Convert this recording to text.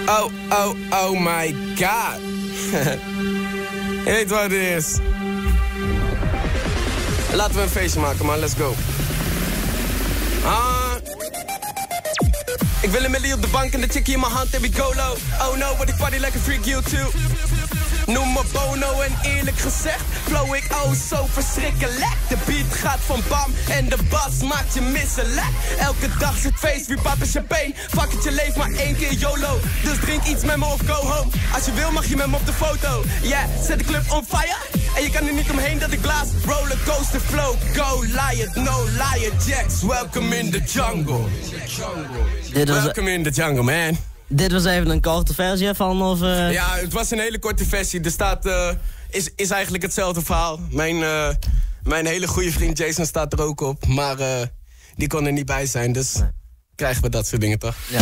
Oh, oh, oh my god. Je weet wat het is. Laten we een feestje maken, man. Let's go. Ah. Ik wil een millie op de bank en de chickie in mijn hand en we go low. Oh no, but ik party like a freak, you too. Noem me Bono en eerlijk gezegd flow ik oh zo verschrikkelijk. De beat gaat van bam en de bas maakt je misselijk. Elke dag is het feest, wie pap is champagne. Fuck it, je leeft maar één keer YOLO. Dus drink iets met me of go home. Als je wil mag je met me op de foto. Yeah, zet de club on fire. En je kan er niet omheen dat ik blaas. Rollercoaster flow, go lion, no lion jacks. Welcome in the jungle. Dit was, Welcome in the jungle, man. Dit was even een korte versie ervan, of? Ja, het was een hele korte versie. Er staat, is eigenlijk hetzelfde verhaal. Mijn hele goede vriend Jason staat er ook op. Maar die kon er niet bij zijn, dus krijgen we dat soort dingen toch? Ja.